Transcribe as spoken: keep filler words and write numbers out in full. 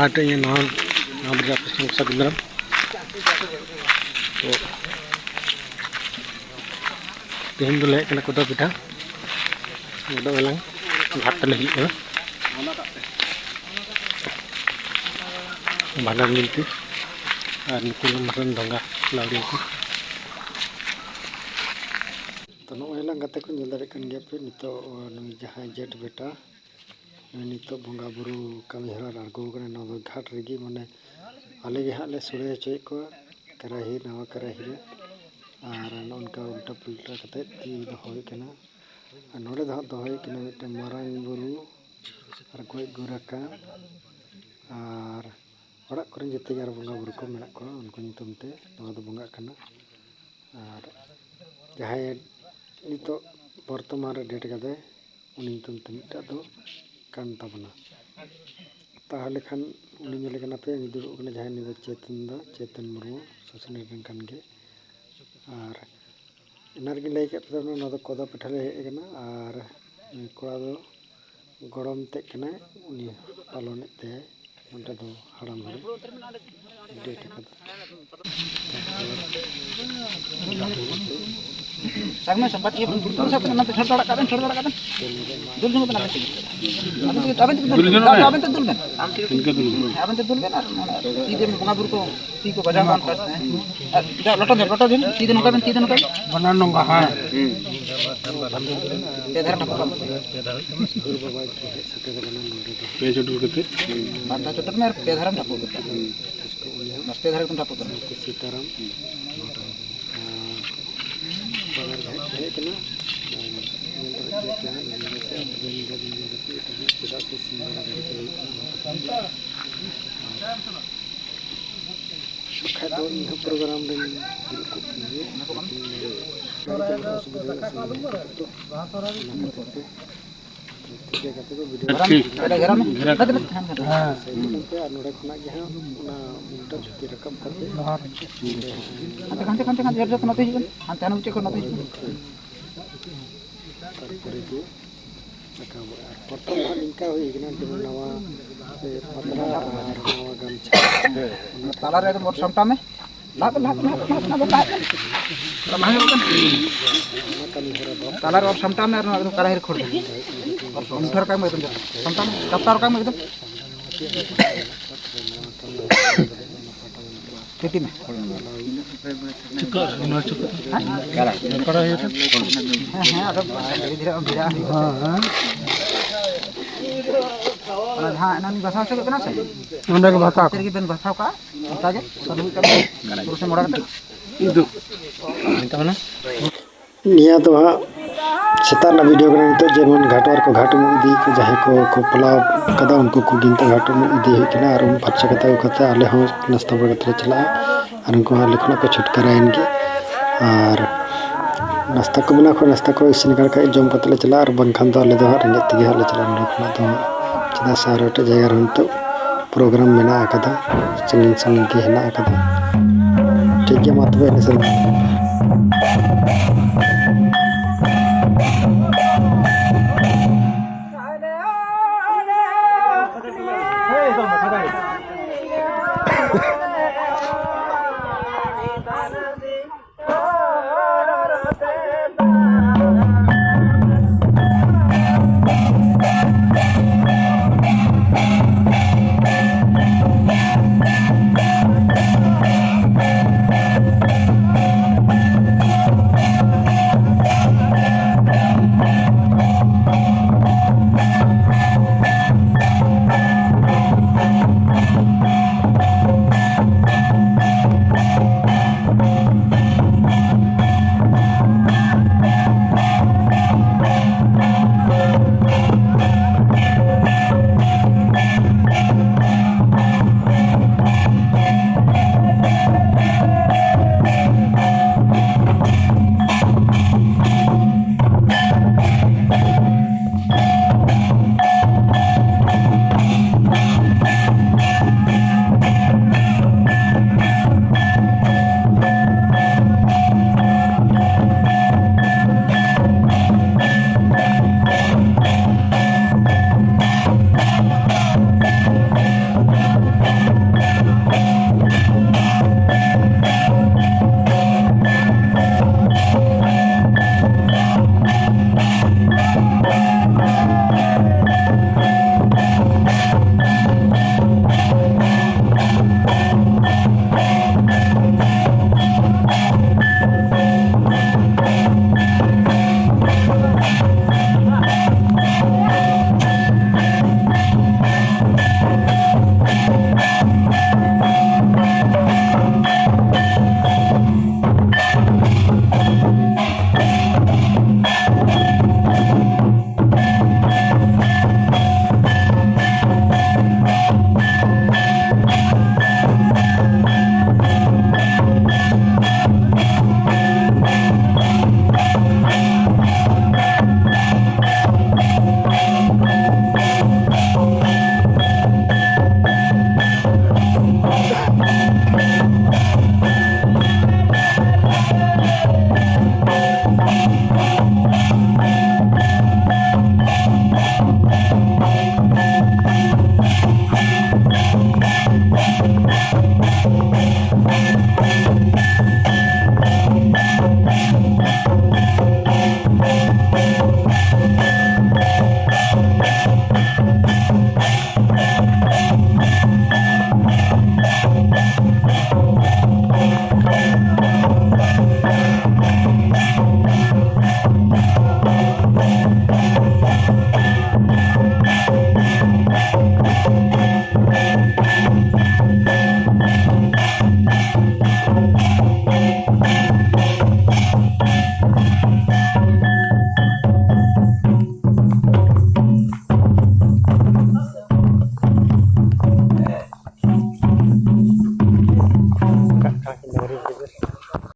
ᱟᱨ ᱤᱧ ᱱᱚᱣᱟ, ᱱᱚᱣᱟ ᱵᱟᱡᱟᱨ ᱯᱮᱥᱮᱱ ᱥᱟᱹᱜᱩᱱ ᱫᱟᱨᱟᱢ᱾ ᱛᱚ, ᱛᱮᱦᱮᱧ ᱫᱚᱞᱮ ᱦᱮᱡ ᱠᱟᱱᱟ ᱠᱚᱫᱚ ᱯᱤᱴᱷᱟᱹ᱾ ᱟᱫᱚ ᱮᱞᱟᱝ ᱜᱷᱟᱴ ᱛᱮᱞᱮ ᱦᱤᱡᱩᱜ ᱠᱟᱱᱟ᱾ ᱵᱷᱟᱸᱰᱟᱱ ᱵᱤᱱᱛᱤ ᱟᱨ ᱱᱩᱠᱩ ᱫᱚ ᱢᱟᱨᱟᱝ ᱫᱚᱸᱜᱟ ᱞᱟᱣᱲᱤᱭᱟᱹ ᱠᱚ᱾ ᱛᱚ, ᱱᱚᱜᱼᱚᱭ ᱮᱞᱟᱝ ᱜᱟᱛᱮ ᱠᱚ, ᱧᱮᱞ ᱫᱟᱲᱮᱭᱟᱜ ᱠᱟᱱ ᱜᱮᱭᱟ ᱯᱮ, ᱱᱤᱛᱚᱜ ᱱᱩᱭ ᱡᱟᱦᱟᱸᱭ ᱡᱮᱴ ᱵᱮᱴᱟ, ᱱᱩᱭ ᱱᱤᱛᱚᱜ ᱵᱚᱸᱜᱟ ᱵᱩᱨᱩ ᱠᱟᱹᱢᱤ ᱦᱚᱨᱟ ᱨᱮ ᱟᱬᱜᱚ ᱟᱠᱟᱱᱟ᱾ ᱱᱚᱣᱟ ᱫᱚ ᱜᱷᱟᱴ ᱨᱮᱜᱮ, ᱢᱟᱱᱮ, ᱟᱞᱮ ᱜᱮ ᱦᱟᱸᱜ ᱞᱮ ᱥᱚᱲᱮ ᱦᱚᱪᱚᱭᱮᱫ ᱠᱚᱣᱟ ᱠᱟᱨᱟᱦᱤ, ᱱᱟᱣᱟ ᱠᱟᱨᱟᱦᱤ ᱨᱮ᱾ ᱟᱨ ᱱᱚᱜᱼᱚ ᱱᱚᱝᱠᱟ ᱩᱞᱴᱟᱹ ᱯᱩᱞᱴᱟᱹ ᱠᱟᱛᱮᱫ ᱛᱤ ᱫᱚᱦᱚ ᱦᱩᱭ ᱠᱟᱱᱟ᱾ ᱟᱨ ᱱᱚᱰᱮ ᱫᱚ ᱦᱟᱸᱜ ᱫᱚᱦᱚ ᱦᱩᱭ ᱠᱟᱱᱟ ᱢᱤᱫᱴᱮᱱ ᱢᱟᱨᱟᱝ ᱵᱩᱨᱩ ᱟᱨ ᱜᱚᱡ ᱜᱩᱨ ᱟᱠᱟᱱ ᱟᱨ ᱚᱲᱟᱜ ᱠᱚᱨᱮᱱ ᱡᱚᱛᱚ ᱜᱮ ᱟᱨ ᱵᱚᱸᱜᱟ ᱵᱩᱨᱩ ᱠᱚ ᱢᱮᱱᱟᱜ ᱠᱚᱣᱟ, ᱩᱱᱠᱩ ᱧᱩᱛᱩᱢ ᱛᱮ ᱱᱚᱣᱟ ᱫᱚ ᱵᱚᱸᱜᱟᱜ ᱠᱟᱱᱟ᱾ ᱟᱨ ᱡᱟᱦᱟᱸᱭ ᱱᱤᱛᱚᱜ ᱵᱚᱨᱛᱚᱢᱟᱱ ᱨᱮ ᱰᱮᱴ ᱠᱟᱫᱟᱭ, ᱩᱱᱤ ᱧᱩᱛᱩᱢ ᱛᱮ ᱢᱤᱫᱴᱟᱜ ᱫᱚ ᱠᱟᱱ ᱛᱟᱵᱚᱱᱟ᱾ ᱛᱟᱦᱚᱞᱮ ᱠᱷᱟᱱ ᱩᱱᱤ ᱧᱮᱞᱮ ᱠᱟᱱᱟ ᱯᱮ, ᱩᱱᱤ ᱫᱩᱲᱩᱵ ᱠᱟᱱᱟ, ᱡᱟᱦᱟᱸᱭ ᱩᱱᱤ ᱫᱚ ᱪᱮᱛᱚᱱ ᱫᱟ, ᱪᱮᱛᱚᱱ ᱢᱩᱨᱢᱩ, ᱥᱩᱥᱩᱱᱤᱭᱟᱹ ᱨᱮᱱ ᱠᱟᱱ ᱜᱮ᱾ ᱟᱨ ᱮᱱᱟ ᱨᱮᱜᱮ ᱞᱟᱹᱭ ᱠᱮᱫ ᱯᱮ, ᱱᱚᱣᱟ ᱫᱚ ᱠᱚᱫᱟ ᱯᱤᱴᱷᱟᱹ ᱞᱮ ᱦᱮᱡ ᱟᱠᱟᱱᱟ᱾ ᱟᱨ ᱱᱩᱭ ᱠᱚᱲᱟ ᱫᱚ ᱜᱚᱲᱚᱢ ᱛᱮᱫ ᱠᱟᱱᱟᱭ, ᱩᱱᱤ ᱯᱟᱞᱚᱱᱮᱫ ᱛᱟᱭᱟᱭ᱾ ᱚᱸᱰᱮ ᱫᱚ ᱦᱟᱲᱟᱢ ᱦᱚᱲ ᱰᱮᱴ ᱟᱠᱟᱫᱟ᱾ ᱥᱟᱵ ᱢᱮ, ᱥᱟᱢᱵᱟᱫ ᱤᱭᱟᱹ ᱵᱚᱱ ᱫᱩᱲᱩᱵ ᱥᱟᱵ ᱠᱟᱱᱟ, ᱚᱱᱟᱛᱮ ᱪᱷᱟᱹᱲ ᱫᱟᱲᱮᱭᱟᱜ ᱠᱟᱱᱟ, ᱪᱷᱟᱹᱲ ᱫᱟᱲᱮᱭᱟᱜ ᱠᱟᱱᱟ᱾ ᱫᱩᱞ ᱡᱚᱝ ᱠᱟᱱᱟ᱾ ᱟᱵᱮᱱ ᱛᱮᱜᱮ ᱫᱩᱞ ᱵᱮᱱ᱾ ᱟᱵᱮᱱ ᱛᱮᱜᱮ ᱫᱩᱞ ᱵᱮᱱ᱾ ᱤᱱᱠᱟᱹ ᱫᱩᱞ ᱵᱮᱱ᱾ ᱟᱵᱮᱱ ᱛᱮ ᱫᱩᱞ ᱵᱮᱱ ᱟᱨ ᱚᱱᱟ ᱛᱤ ᱛᱮ ᱵᱚᱸᱜᱟ ᱵᱩᱨᱩ ᱠᱚ ᱛᱤ ᱠᱚ ᱵᱟᱡᱟᱣ ᱠᱟᱱ ᱛᱟᱥ ᱛᱟᱦᱮᱸ᱾ ᱟᱨ ᱡᱟ ᱞᱚᱴᱚᱢ ᱵᱮᱱ, ᱞᱚᱴᱚᱢ ᱵᱮᱱ, ᱛᱤ ᱫᱚ ᱱᱚᱝᱠᱟ ᱵᱮᱱ, ᱛᱤ ᱫᱚ ᱱᱚᱝᱠᱟ ᱵᱮᱱ᱾ ᱵᱟᱱᱟᱨ ᱱᱚᱝᱠᱟ, ᱦᱮᱸ᱾ ᱯᱮ ᱫᱷᱟᱨᱮ ᱴᱷᱟᱯᱚᱜ ᱵᱮᱱ᱾ ᱯᱮ ᱪᱚᱴᱩᱨ ᱠᱟᱛᱮ᱾ ᱵᱟᱨ ᱫᱷᱟᱣ ᱪᱚᱴᱚᱨ ᱢᱮ ᱟᱨ ᱯᱮ ᱫᱷᱟᱨᱮᱢ ᱴᱷᱟᱯᱚᱜ ᱠᱮᱫᱟ᱾ ᱵᱟᱥ, ᱯᱮ ᱫᱷᱟᱨᱮ ᱮᱠᱫᱚᱢ ᱴᱷᱟᱯᱚᱜ ᱠᱮᱫᱟ᱾ ᱵᱟᱱᱟᱨ ᱜᱮ ᱦᱮᱡ ᱠᱟᱱᱟ᱾ ᱧᱮᱞ ᱫᱟᱲᱮᱭᱟᱜ ᱜᱮᱭᱟ ᱯᱮ ᱦᱟᱸᱜ, ᱧᱤᱫᱟᱹ ᱥᱮ ᱧᱤᱫᱟᱹ ᱫᱤᱱ ᱧᱮᱞ ᱠᱟᱛᱮ ᱮᱴᱟᱜ ᱦᱚᱸ, ᱪᱮᱫᱟᱜ ᱥᱮ ᱥᱤᱧ ᱵᱮᱲᱟ ᱜᱟᱹᱰᱤ ᱪᱟᱹᱞᱩ ᱦᱩᱭᱩᱜ ᱠᱟᱱᱟ, ᱚᱱᱟ ᱠᱷᱟᱹᱛᱤᱨ᱾ ᱵᱟᱠᱷᱟᱡ ᱫᱚ ᱤᱧ ᱦᱚᱸ ᱯᱨᱳᱜᱨᱟᱢ ᱨᱮᱧ ᱫᱩᱲᱩᱵ ᱠᱚᱜ ᱠᱮᱭᱟ, ᱞᱮᱠᱤᱱ ᱜᱟᱹᱰᱤ ᱪᱟᱞᱟᱜ ᱨᱮ ᱚᱥᱩᱵᱤᱫᱷᱟ ᱦᱩᱭᱩᱜᱼᱟ ᱥᱮ, ᱚᱱᱟ ᱠᱷᱟᱹᱛᱤᱨ ᱛᱮ᱾ ᱴᱷᱤᱠ ᱜᱮᱭᱟ, ᱜᱟᱛᱮ ᱠᱚ, ᱵᱷᱤᱰᱤᱭᱳ ᱮᱴᱟᱜ ᱜᱷᱮᱨᱟ ᱢᱮ᱾ ᱜᱷᱮᱨᱟ ᱠᱟᱛᱮ᱾ ᱦᱮᱸ᱾ ᱥᱟᱭᱤᱰ ᱠᱟᱛᱮ ᱟᱨ ᱱᱚᱰᱮ ᱠᱷᱚᱱᱟᱜ ᱜᱮ ᱦᱟᱸᱜ ᱚᱱᱟ ᱢᱩᱞᱴᱟ ᱫᱷᱩᱛᱤ ᱨᱟᱠᱟᱵ ᱠᱟᱛᱮ ᱦᱟᱱᱛᱮ, ᱦᱟᱱᱛᱮ, ᱦᱟᱱᱛᱮ, ᱦᱟᱱᱛᱮ, ᱡᱳᱨ, ᱡᱳᱨ ᱱᱚᱛᱮ ᱦᱤᱡᱩᱜ ᱵᱮᱱ᱾ ᱦᱟᱱᱛᱮ, ᱦᱟᱱᱟ ᱢᱩᱪᱟᱹᱫ ᱠᱷᱚᱱ ᱱᱚᱛᱮ ᱦᱤᱡᱩᱜ ᱵᱮᱱ᱾ ᱛᱟᱨᱯᱚᱨᱮ ᱫᱚ ᱯᱨᱚᱛᱷᱚᱢ ᱦᱟᱸᱜ ᱱᱤᱝᱠᱟ ᱦᱩᱭ ᱠᱟᱱᱟ, ᱡᱮᱢᱚᱱ ᱱᱟᱣᱟ, ᱮ, ᱯᱟᱛᱲᱟ ᱟᱨ ᱱᱟᱣᱟ ᱜᱟᱢᱪᱷᱟ᱾ ᱛᱟᱞᱟᱨᱮ ᱮᱠᱫᱚᱢ ᱚᱨ ᱥᱟᱢᱴᱟᱣ ᱢᱮ᱾ ᱞᱟᱦᱟ ᱛᱮ, ᱞᱟᱦᱟ ᱛᱮ, ᱞᱟᱦᱟ ᱛᱮ, ᱞᱟᱦᱟ ᱛᱮ, ᱞᱟᱦᱟ ᱛᱮ᱾ ᱛᱟᱞᱟᱨᱮ ᱚᱨ ᱥᱟᱢᱴᱟᱣ ᱢᱮ ᱟᱨ ᱱᱚᱣᱟ ᱮᱠᱫᱚᱢ ᱠᱟᱨᱟᱦᱤ ᱨᱮ ᱠᱷᱚᱲ ᱢᱮ᱾ ᱚᱨ ᱥᱟᱢᱴᱟᱣ ᱨᱟᱠᱟᱵ ᱢᱮ ᱮᱠᱫᱚᱢ ᱡᱚᱛᱚ᱾ ᱥᱟᱢᱴᱟᱣ ᱢᱮ, ᱠᱟᱯᱴᱟ ᱨᱟᱠᱟᱵ ᱢᱮ ᱮᱠᱫᱚᱢ᱾ ᱯᱮᱴᱤ ᱢᱮ᱾ ᱪᱩᱠᱟᱹᱜ, ᱱᱚᱣᱟ ᱪᱩᱠᱟᱹᱜ᱾ ᱦᱮᱸ, ᱦᱮᱸ, ᱟᱫᱚ ᱫᱷᱤᱨᱮ ᱫᱷᱤᱨᱮ ᱵᱷᱤᱲᱟᱜ ᱦᱩᱭᱩᱜᱼᱟ᱾ ᱚᱱᱟ ᱡᱟᱦᱟᱸ ᱮᱱᱟᱝ ᱵᱟᱥᱟᱣ ᱦᱚᱪᱚ ᱠᱮᱫ ᱵᱮᱱᱟ ᱥᱮ? ᱚᱸᱰᱮ ᱜᱮ ᱵᱟᱥᱟᱣ ᱠᱚ᱾ ᱚᱱᱛᱮ ᱨᱮᱜᱮ ᱵᱮᱱ ᱵᱟᱥᱟᱣ ᱠᱟᱜᱼᱟ, ᱚᱱᱠᱟ ᱜᱮ ᱥᱟᱵ ᱦᱩᱭᱩᱜ ᱛᱟᱵᱮᱱᱟ᱾ ᱯᱩᱨᱟᱹ ᱥᱮ ᱢᱚᱲᱟ ᱠᱟᱛᱮ᱾ ᱤᱫᱩ᱾ ᱱᱤᱭᱟᱹ ᱫᱚ ᱦᱟᱸᱜ ᱥᱮᱛᱟᱜ ᱨᱮᱱᱟᱜ ᱵᱷᱤᱰᱤᱭᱳ ᱠᱟᱱᱟ᱾ ᱱᱤᱛᱚᱜ ᱡᱮᱢᱚᱱ ᱜᱷᱟᱴ ᱟᱨ ᱠᱚ ᱜᱷᱟᱴ ᱩᱢᱩᱜ ᱤᱫᱤ ᱠᱚ, ᱡᱟᱦᱟᱸᱭ ᱠᱚ ᱠᱚ ᱯᱞᱟᱣ ᱠᱟᱫᱟ, ᱩᱱᱠᱩ ᱠᱚᱜᱮ ᱱᱤᱛᱚᱜ ᱜᱷᱟᱴ ᱩᱢᱩᱜ ᱤᱫᱤ ᱦᱩᱭᱩᱜ ᱠᱟᱱᱟ ᱟᱨ ᱩᱢ ᱯᱷᱟᱨᱪᱟ ᱠᱟᱛᱮ ᱟᱹᱜᱩ ᱠᱟᱛᱮ ᱟᱞᱮ ᱦᱚᱸ ᱱᱟᱥᱛᱟ ᱵᱟᱲᱟ ᱠᱟᱛᱮ ᱞᱮ ᱪᱟᱞᱟᱜᱼᱟ᱾ ᱟᱨ ᱩᱱᱠᱩ ᱦᱚᱸ ᱟᱞᱮ ᱠᱷᱚᱱᱟᱜ ᱠᱚ ᱪᱷᱩᱴᱠᱟᱨᱟᱭᱮᱱ ᱜᱮ᱾ ᱟᱨ ᱱᱟᱥᱛᱟ ᱠᱚ ᱢᱮᱱᱟᱜ ᱠᱷᱟᱱ ᱱᱟᱥᱛᱟ ᱠᱚ ᱤᱥᱤᱱ ᱟᱠᱟᱱ ᱠᱷᱟᱡ ᱡᱚᱢ ᱠᱟᱛᱮ ᱞᱮ ᱪᱟᱞᱟᱜᱼᱟ, ᱟᱨ ᱵᱟᱝᱠᱷᱟᱱ ᱫᱚ ᱟᱞᱮ ᱫᱚ ᱦᱟᱸᱜ ᱨᱮᱸᱜᱮᱡ ᱛᱮᱜᱮ ᱦᱟᱸᱜ ᱞᱮ ᱪᱟᱞᱟᱜᱼᱟ ᱱᱚᱰᱮ ᱠᱷᱚᱱᱟᱜ ᱫᱚ ᱦᱟᱸᱜ᱾ ᱪᱮᱫᱟᱜ ᱥᱮ ᱟᱨ ᱮᱴᱟᱜ ᱡᱟᱭᱜᱟ ᱨᱮᱦᱚᱸ ᱱᱤᱛᱚᱜ ᱯᱨᱳᱜᱨᱟᱢ ᱢᱮᱱᱟᱜ ᱟᱠᱟᱫᱟ, ᱥᱟᱺᱜᱤᱧ ᱥᱟᱺᱜᱤᱧ ᱜᱮ ᱦᱮᱱᱟᱜ ᱟᱠᱟᱫᱟ᱾ ᱴᱷᱤᱠ ᱜᱮᱭᱟ, ᱢᱟ ᱛᱚᱵᱮ ᱮᱱᱮᱡ ᱥᱮᱨᱮᱧ᱾